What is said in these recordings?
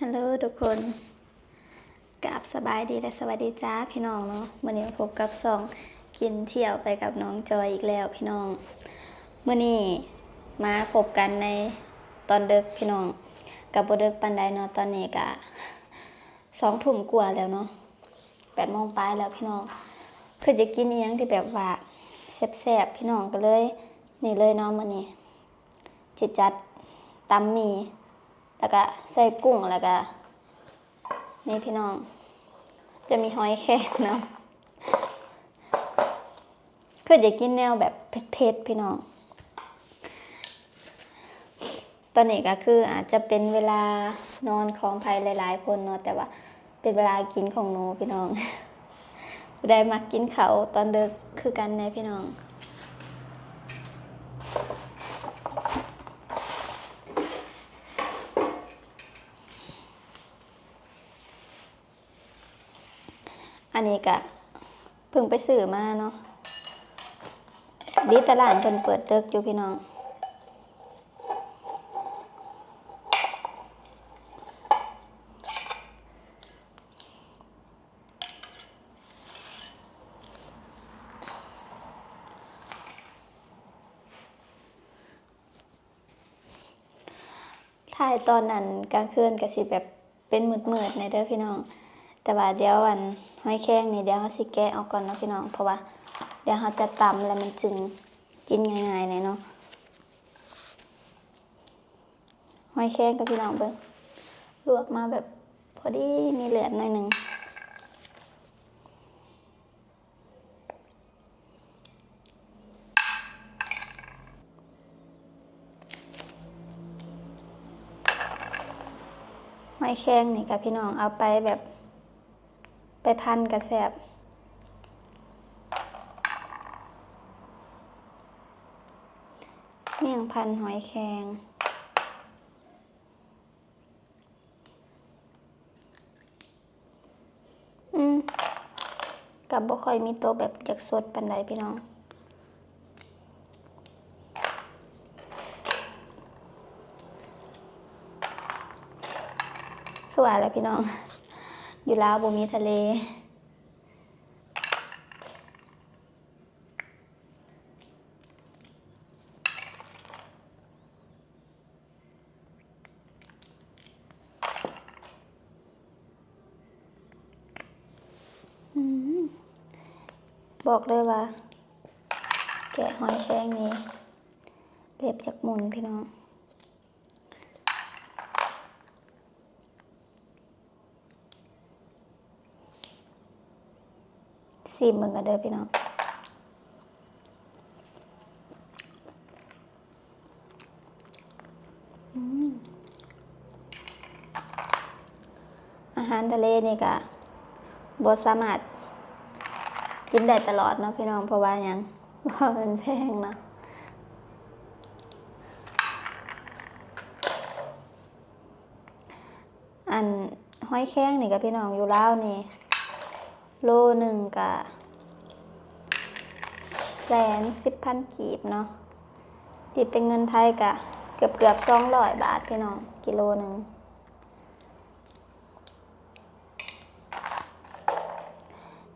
ຮັລໂຫຼທຸກຄົນ ກາບສະບາຍດີ ແລະ ສະຫວັດດີຈ້າພີ່ນ້ອງເນາະ. ມື້ນີ້ມາພົບກັບຊ່ອງກິນທ່ຽວໄປກັບນ້ອງຈອຍອີກແລ້ວພີ່ນ້ອງ. ມື້ນີ້ມາພົບກັນໃນຕອນເດິກພີ່ນ້ອງ, ກະບໍ່ເດິກປານໃດເນາະ, ຕອນນີ້ກະສອງທຸ່ມກວ່າແລ້ວເນາະ, ແປດໂມງປາຍແລ້ວພີ່ນ້ອງ. ຄືຢາກກິນອີ່ຫຍັງທີ່ແບບວ່າແຊບໆ ພີ່ນ້ອງ, ກະເລີຍນີ້ເລີຍເນາະ ມື້ນີ້ ຊິຈັດຕຳໝີ່ ແລ້ວກະໃສ່ກຸ້ງ ແລ້ວກະນີ້ພີ່ນ້ອງ ຈະມີຫອຍແຄງນຳ. ຄືຢາກກິນແນວແບບເຜັດໆ ພີ່ນ້ອງ. ຕອນນີ້ກະຄືອາດຈະເປັນເວລານອນຂອງໃຜຫຼາຍໆຄົນເນາະ, ແຕ່ວ່າເປັນເວລາກິນຂອງໜູພີ່ນ້ອງ. ຜູ້ໃດມັກກິນເຂົ້າຕອນເດິກຄືກັນແດ່ພີ່ນ້ອງ. ອັນນີ້ກະເພິ່ງໄປຊື້ມາເນາະ, ດີແຕ່ຮ້ານເພິ່ນເປີດເດິກຢູ່ພີ່ນ້ອງ. ຖ່າຍຕອນນັ້ນກາງຄືນກະຊິແບບເປັນມືດໆແດ່ເດີພີ່ນ້ອງ, ແຕ່ວ່າດຽວອັນຫອຍແຄງນີ້ ດຽວເຮົາຊິແກະອອກກ່ອນເນາະພີ່ນ້ອງ, ເພາະວ່າດຽວເຮົາຈະຕຳແລ້ວມັນຈຶ່ງກິນງ່າຍໆແດ່ເນາະ. ຫອຍແຄງກັບພີ່ນ້ອງເບິ່ງ ລວກມາແບບພໍດີມີເລືອດໜ້ອຍໜຶ່ງ. ຫອຍແຄງນີ້ກະພີ່ນ້ອງເອົາໄປແບບ ໄປພັນກະແຊບ, ໝ້ຽງພັນຫອຍແຄງ. ອືມ ກະບໍ່ຄ່ອຍມີໂຕແບບຢາກສົດປານໃດພີ່ນ້ອງ. ຄືວ່າແຫຼະພີ່ນ້ອງ ຢູ່ລາວບໍ່ມີທະເລ. ອືມ ບອກເລີຍວ່າແກະຫອຍແຄງນີ້ເລັບຢາກໝຸ່ນພີ່ນ້ອງ. ຊີມເບິ່ງກັນເດີພີ່ນ້ອງ. ອືມ ອາຫານທະເລນີ້ກະບໍ່ສາມາດກິນໄດ້ຕະຫຼອດເນາະພີ່ນ້ອງ, ເພາະວ່າຫຍັງ? ເພາະວ່າມັນແພງເນາະ. ອັນຫອຍແຄງນີ້ກະພີ່ນ້ອງ ຢູ່ລາວນີ້ ໂລໜຶ່ງກະແສນສິບພັນກີບເນາະ, ຕີເປັນເງິນໄທກະເກືອບໆສອງຮ້ອຍບາດພີ່ນ້ອງ ກິໂລໜຶ່ງ.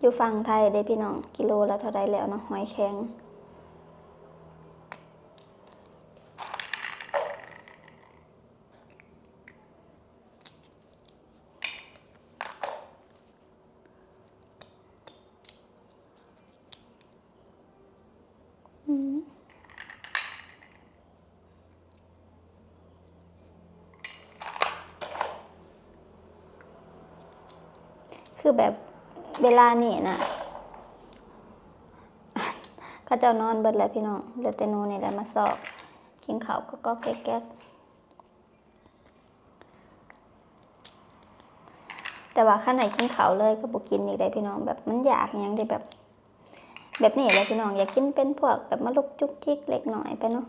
ຢູ່ຝັ່ງໄທເດ້ພີ່ນ້ອງ ກິໂລລະເທົ່າໃດແລ້ວເນາະ ຫອຍແຄງ? ອືມ ຄືແບບເວລານີ້ນະ ເຂົາເຈົ້ານອນເບິດແລ້ວພີ່ນ້ອງ, ເຫຼືອແຕ່ໜູນີ້ແຫຼະມາຊອກກິນເຂົ້າກອກໆແກກໆ. ແຕ່ວ່າຄັນໃຫ້ກິນເຂົ້າເລີຍກໍບໍ່ກິນອີກເດ້ພີ່ນ້ອງ, ແບບມັນຢາກຫຍັງທີ່ແບບ ແບບນີ້ແຫຼະພີ່ນ້ອງ, ຢາກກິນເປັນພວກແບບມາລຸກຈຸກຈິກເລັກນ້ອຍໄປເນາະ.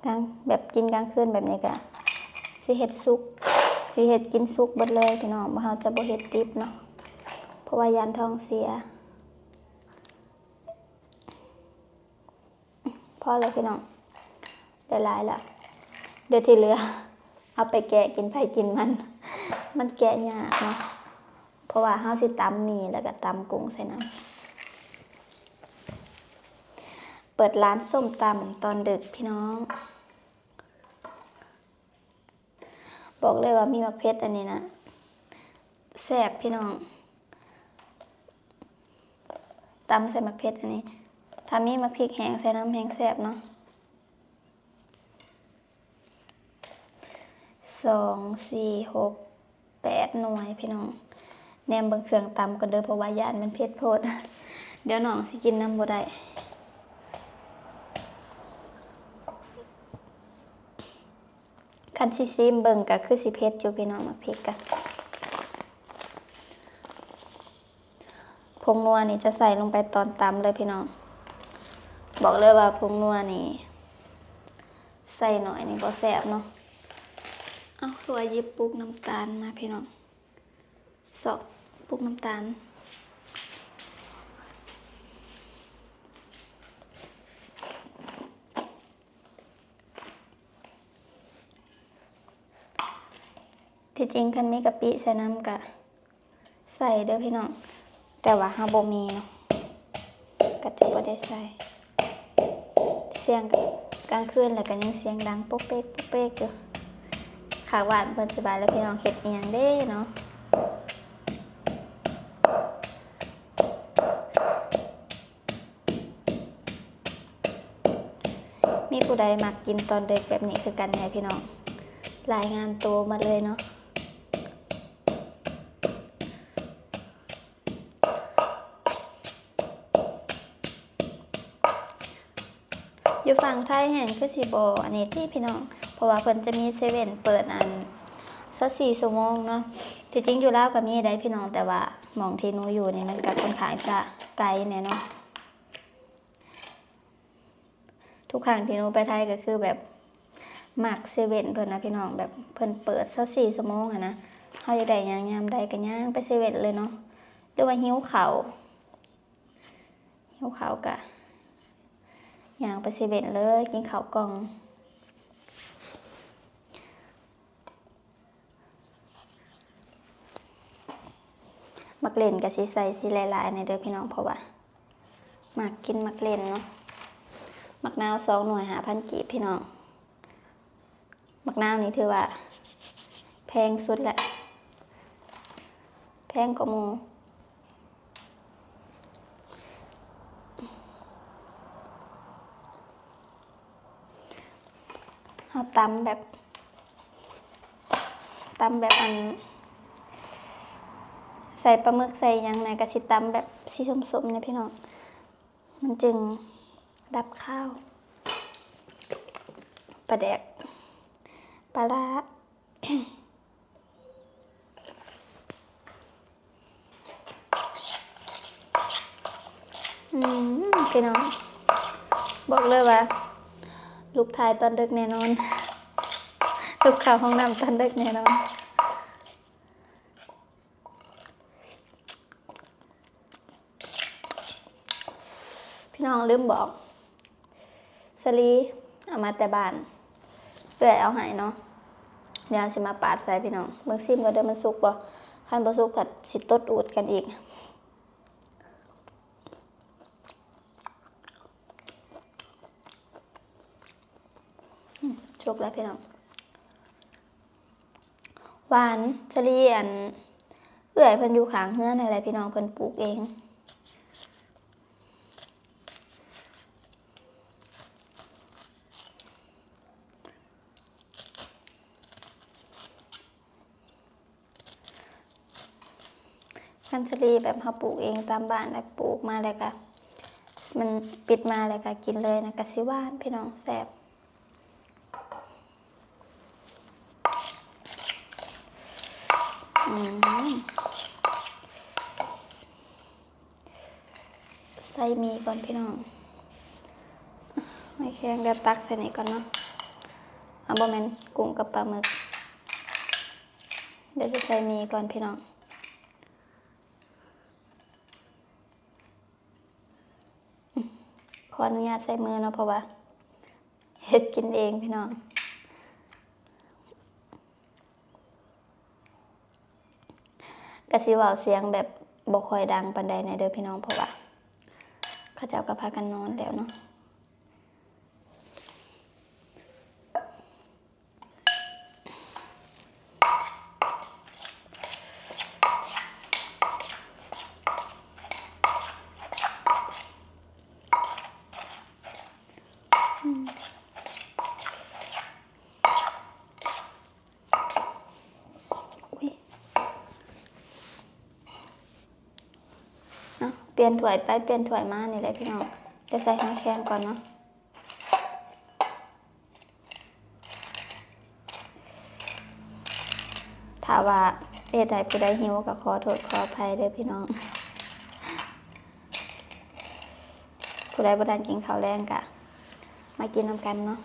ກາງ ແບບກິນກາງຄືນແບບນີ້ກະຊິເຮັດສຸກ ຊິເຮັດກິນສຸກເບິດເລີຍພີ່ນ້ອງ, ເຮົາຈະບໍ່ເຮັດດິບເນາະ ເພາະວ່າຢ້ານທ້ອງເສຍ. ພໍແລ້ວພີ່ນ້ອງ, ໄດ້ຫຼາຍແລ້ວ. ດຽວທີ່ເຫຼືອເອົາໄປແກະກິນໃຜກິນມັນ, ມັນແກະຍາກເນາະ ເພາະວ່າເຮົາຊິຕຳໝີ່ ແລ້ວກໍຕຳກຸ້ງໃສ່ນຳ. ເປີດຮ້ານສົ້ມຕຳຕອນດຶກພີ່ນ້ອງ. ບອກເລີຍວ່າມີໝາກເຜັດອັນນີ້ນະ ແຊບພີ່ນ້ອງ, ຕຳໃສ່ໝາກເຜັດອັນນີ້ ຖ້າມີໝາກພິກແຫ້ງໃສ່ນຳແຮ່ງແຊບເນາະ. ສອງ ສີ່ ຫົກ ແປດໜ່ວຍພີ່ນ້ອງ. ແນມເບິ່ງເຄື່ອງຕຳກ່ອນເດີ ເພາະວ່າຢ້ານມັນເຜັດໂພດ ດຽວນ້ອງຊິກິນນຳບໍ່ໄດ້. ຄັນຊິຊີມເບິ່ງກໍຄືຊິເຜັດຢູ່ພີ່ນ້ອງ, ໝາກພິກກະ. ຜົງນົວນີ້ຈະໃສ່ລົງໄປຕອນຕຳເລີຍພີ່ນ້ອງ. ບອກເລີຍວ່າຜົງນົວນີ້ໃສ່ໜ້ອຍນີ້ບໍ່ແຊບເນາະ. ເອົ້າ ຄືວ່າຫຍິບປຸກນ້ຳຕານມາພີ່ນ້ອງ, ຊອກປຸກນ້ຳຕານ. ທີ່ຈິງຄັນມີກະປິໃສ່ນຳກະໃສ່ເດີພີ່ນ້ອງ, ແຕ່ວ່າເຮົາບໍ່ມີເນາະ ກະຈະບໍ່ໄດ້ໃສ່. ສຽງກາງຄືນແລ້ວກະຍັງສຽງດັງປົກເປັກປົກເປັກຢູ່. ຂ້າງບ້ານເພິ່ນຊິວ່າແລ້ວພີ່ນ້ອງ ເຮັດອີ່ຫຍັງເດ້ເນາະ. ມີຜູ້ໃດມັກກິນຕອນເດິກແບບນີ້ຄືກັນແດ່ພີ່ນ້ອງ? ລາຍງານໂຕມາເລີຍເນາະ. ຢູ່ຝັ່ງໄທແຮ່ງຄືຊິບໍ່ອັນນີ້ຕິພີ່ນ້ອງ, ເພາະວ່າເພິ່ນຈະມີເຊເວັ່ນເປີດອັນຊາວສີ່ຊົ່ວໂມງເນາະ. ທີ່ຈິງຢູ່ລາວກໍມີໄດ໋ພີ່ນ້ອງ, ແຕ່ວ່າໝ່ອງທີ່ໜູຢູ່ນີ້ມັນກໍຄ່ອນຂ້າງຈະໄກແດ່ເນາະ. ທຸກຄັ້ງທີ່ໜູໄປໄທກໍຄືແບບມັກເຊເວັ່ນເພິ່ນນະພີ່ນ້ອງ, ແບບເພິ່ນເປີດຊາວສີ່ຊົ່ວໂມງຫັ້ນນະ. ເຮົາຢາກໄດ້ຫຍັງຍາມໃດກໍຍ່າງໄປເຊເວັ່ນເລີຍເນາະ, ຫຼືວ່າຫິວເຂົ້າ ຫິວເຂົ້າກະຍ່າງໄປເຊເວັ່ນເລີຍ ກິນເຂົ້າກ່ອງ. ໝາກເລັ່ນກະຊິໃສ່ຊິຫຼາຍໆແດ່ເດີພີ່ນ້ອງ, ເພາະວ່າມັກກິນໝາກເລັ່ນເນາະ. ໝາກນາວສອງໜ່ວຍຫ້າພັນກີບພີ່ນ້ອງ. ໝາກນາວນີ້ຖືວ່າແພງສຸດແຫຼະ, ແພງກວ່າໝູ່. ເຮົາຕຳແບບ ຕຳແບບອັນ ໃສ່ປາໝຶກໃສ່ຫຍັງແດ່ ກະຊິຕຳແບບສີສົ້ມໆແດ່ພີ່ນ້ອງ. ມັນຈຶ່ງດັບຄາວ. ປາແດກ ປາຮ້າ. ອືມ ພີ່ນ້ອງ ບອກເລີຍວ່າລຸກຖ່າຍຕອນເດິກແນ່ນອນ, ລຸກເຂົ້າຫ້ອງນ້ຳຕອນເດິກແນ່ນອນ. ພີ່ນ້ອງ ລືມບອກ ສາລີເອົາມາແຕ່ບ້ານ, ເອື້ອຍເອົາໃຫ້ເນາະ. ດຽວຊິມາປາດໃສ່ພີ່ນ້ອງ ເບິ່ງ ຊີມກ່ອນເດີ ມັນສຸກບໍ່? ຄັນບໍ່ສຸກພັດຊິຕົດອູດກັນອີກ. ອືມ ສຸກແລ້ວພີ່ນ້ອງ. ຫວານສາລີ ອັນ ເອື້ອຍເພິ່ນຢູ່ຂ້າງເຮືອນຫັ້ນແຫຼະພີ່ນ້ອງ, ເພິ່ນປູກເອງ. ຫວານສາລີແບບເຮົາປູກເອງຕາມບ້ານ, ແບບປູກມາແລ້ວກະ ມັນປິດມາແລ້ວກະກິນເລີຍນະ, ກະຊິຫວານພີ່ນ້ອງ ແຊບ. ອືມ ໃສ່ໝີ່ກ່ອນພີ່ນ້ອງ, ໄມ້ແຂງ ດຽວຕັກໃສ່ນີ້ກ່ອນເນາະ. ເອົາ ບໍ່ແມ່ນ ກຸ້ງກັບປາໝຶກ. ດຽວຊິໃສ່ໝີ່ກ່ອນພີ່ນ້ອງ. ຂໍອະນຸຍາດໃຊ້ມືເນາະ ເພາະວ່າເຮັດກິນເອງພີ່ນ້ອງ. ກະຊິເວົ້າສຽງແບບບໍ່ຄ່ອຍດັງປານໃດແດ່ເດີພີ່ນ້ອງ ເພາະວ່າເຂົາເຈົ້າກະພາກັນນອນແລ້ວເນາະ. ອຸ້ຍ ເນາະ ປ່ຽນຖ້ວຍໄປປ່ຽນຖ້ວຍມານີ້ແຫຼະພີ່ນ້ອງ. ໄປໃສ່ຫອຍແຄງກ່ອນເນາະ. ຖ້າວ່າເຮັດໃຫ້ຜູ້ໃດຫິວກະຂໍໂທດຂໍອະໄພເດີພີ່ນ້ອງ. ຜູ້ໃດບໍ່ທັນກິນເຂົ້າແລງກະມາກິນນຳກັນເນາະ.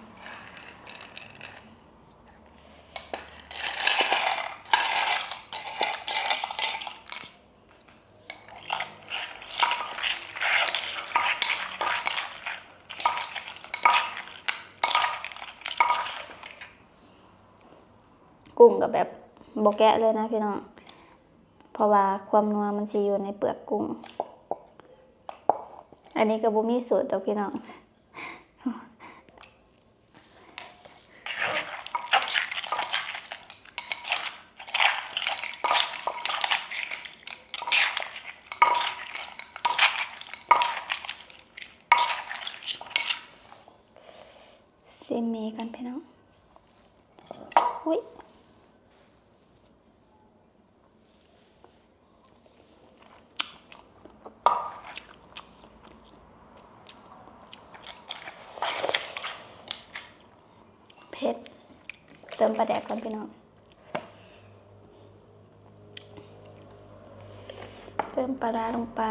ກຸ້ງກະແບບບໍ່ແກະເລີຍນະພີ່ນ້ອງ ເພາະວ່າຄວາມນົວມັນຊິຢູ່ໃນເປືອກກຸ້ງ. ອັນນີ້ກະບໍ່ມີສູດດອກພີ່ນ້ອງ. ຊິມໝີ່ກ່ອນພີ່ນ້ອງ. ອຸ້ຍ ເຜັດ. ເຕີມປາແດກກ່ອນພີ່ນ້ອງ. ເຕີມປາຮ້າລົງໄປ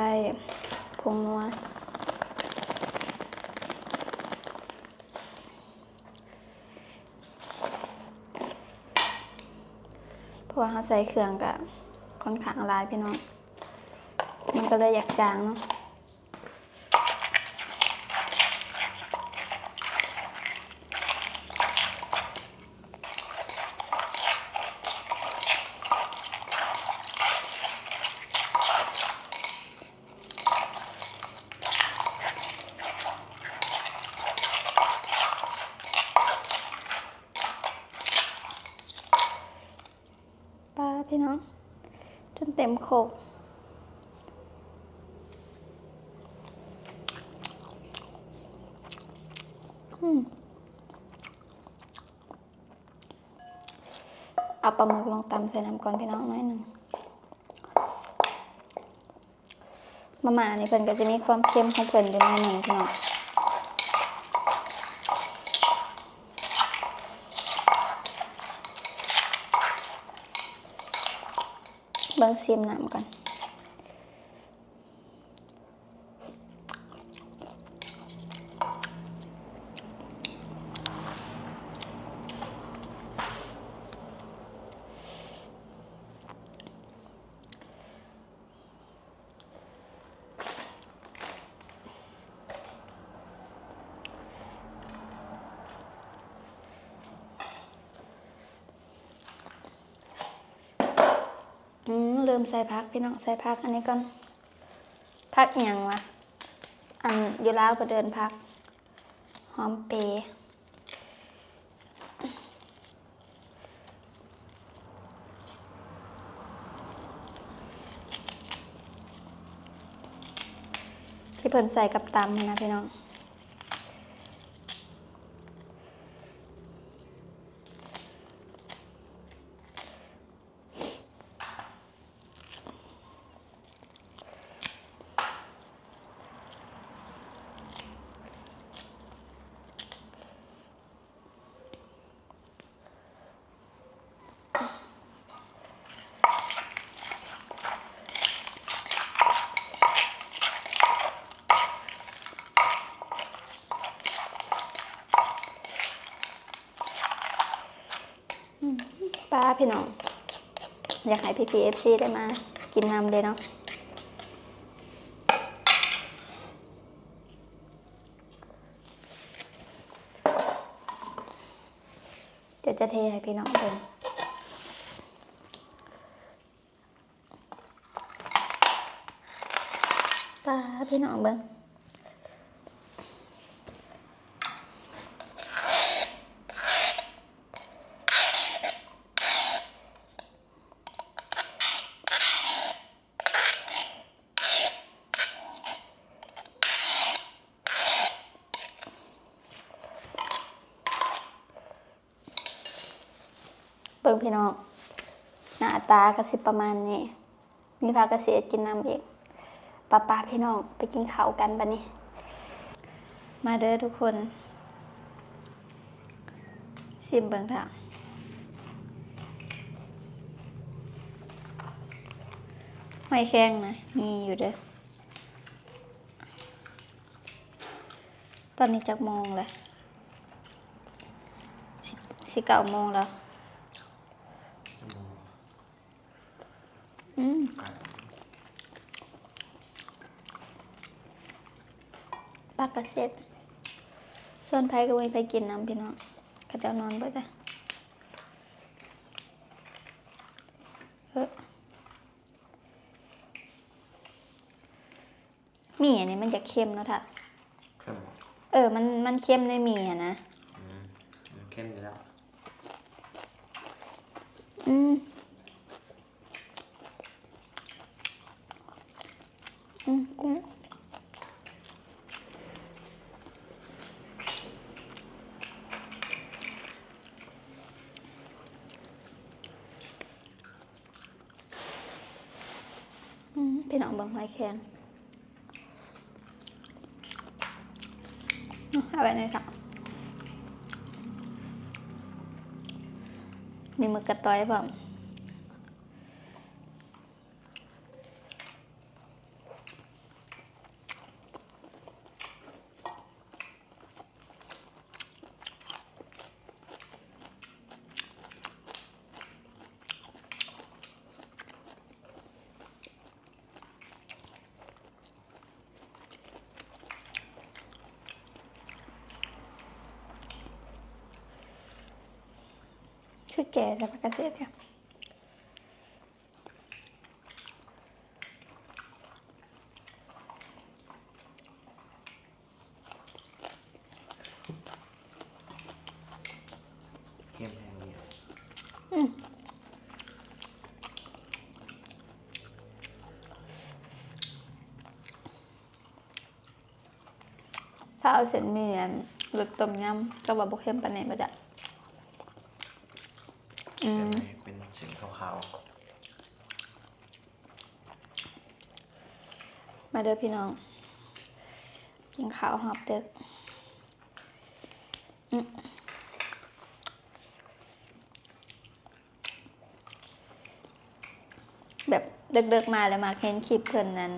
ຜົງນົວ ເພາະວ່າເຮົາໃສ່ເຄື່ອງກະຂ້ອນຂ້າງຫຼາຍພີ່ນ້ອງ ມັນກະເລີຍຢາກຈາງເນາະ. ປາພີ່ນ້ອງ ຈົນເຕັມໂຄກ. ອືມ ເອົາປາໝຶກລົງຕຳໃສ່ນຳກ່ອນພີ່ນ້ອງ ໜ້ອຍໜຶ່ງ. ມາມ່ານີ້ເພິ່ນກະຈະມີຄວາມເຄັມຂອງເພິ່ນຢູ່ໜ້ອຍໜຶ່ງພີ່ນ້ອງ. ເບິ່ງ ຊິມນ້ຳກ່ອນ. ອືມ ລືມໃສ່ຜັກພີ່ນ້ອງ ໃສ່ຜັກອັນນີ້ກ່ອນ. ຜັກອີ່ຫຍັງຫວາ ອັນຢູ່ລາວເພິ່ນເອີ້ນຜັກ ຫອມເປ ທີ່ເພິ່ນໃສ່ກັບຕຳຫັ້ນນະພີ່ນ້ອງ. ອືມ ປາພີ່ນ້ອງ ຢາກໃຫ້ພີ່ໆ ເອັຟຊີ ໄດ້ມາກິນນຳເດ້ເນາະ. ດຽວຈະເທໃຫ້ພີ່ນ້ອງເບິ່ງ. ປາ ພີ່ນ້ອງເບິ່ງ. ເບິ່ງພີ່ນ້ອງ ໜ້າຕາກໍຊິປະມານນີ້ ມີຜັກກະເສດກິນນຳອີກ. ປະ ປະ ພີ່ນ້ອງ ໄປກິນເຂົ້າກັນບັດນີ້. ມາເດີທຸກຄົນ ຊິມເບິ່ງເຖາະ. ຫອຍແຄງນະ ມີຢູ່ເດີ. ຕອນນີ້ຈັກໂມງແລ້ວ? ຊິເກົ້າໂມງແລ້ວ. ອືມ ປາກກະເຊັດ ສ່ວນໄຜກໍບໍ່ມີໃຜກິນນຳ ພີ່ນ້ອງ ເຂົາເຈົ້ານອນເບິດແລ້ວ. ເອີ ໝີ່ອັນນີ້ມັນຈະເຄັມເນາະ ຖ້າ ເຄັມ ເອີ ມັນ ມັນເຄັມໃນໝີ່ຫັ້ນນະ. ອືມ ມັນເຄັມຢູ່ແລ້ວ. ອືມ ອືມ ອືມ. ອືມ ພີ່ນ້ອງເບິ່ງຫອຍແຄງ ອືມ ເອົາໄວ້ໃນຖັງ ມີໝຶກກະຕ້ອຍພ້ອມ. ຄືແກ່ແທ້ ຜັກກະເສດ. ເຄັມແຮງເດ. ອືມ ຖ້າເອົາເສັ້ນໝີ່ອັນເລິກຕົ້ມຍຳ ກໍວ່າບໍ່ເຄັມປານນີ້ບໍ່ຈັກ. ອືມ ເປັນເສັ້ນຂາວໆ. ມາເດີພີ່ນ້ອງ ກິນເຂົ້າຮອບດຶກ. ອືມ ແບບເດິກໆມາແລ້ວມັກເຫັນຄລິບເພິ່ນນັ້ນ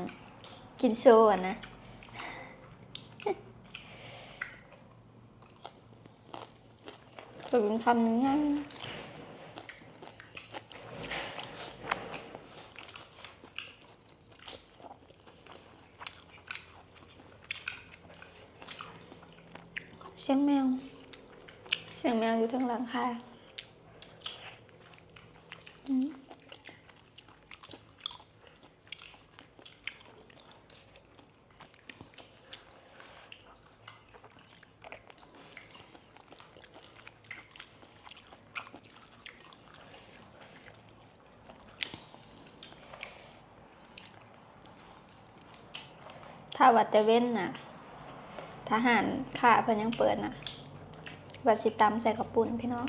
ກິນໂຊຫັ້ນນະ. ເພິ່ນກິນຄຳໃຫຍ່. ສຽງແມວ ສຽງແມວຢູ່ເທິງຫຼັງຄາ. ອືມ. ຖ້າວ່າແຕ່ເວັນນະ ຖ້າຮ້ານຄ້າເພິ່ນຍັງເປີດນະ ວ່າຊິຕຳໃສ່ເຂົ້າປຸ້ນພີ່ນ້ອງ.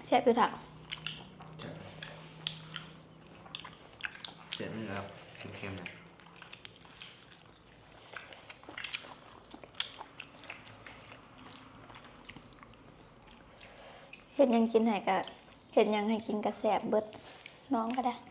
ແຊບຢູ່ເດ. ແຊບ ແຊບຢູ່ແລ້ວ ເຄັມໆ. ຮັດຫຍັງກິນໃຫ້ກະ ເຮັດຫຍັງໃຫ້ກິນກະແຊບເບິດ ນ້ອງກະໄດ້.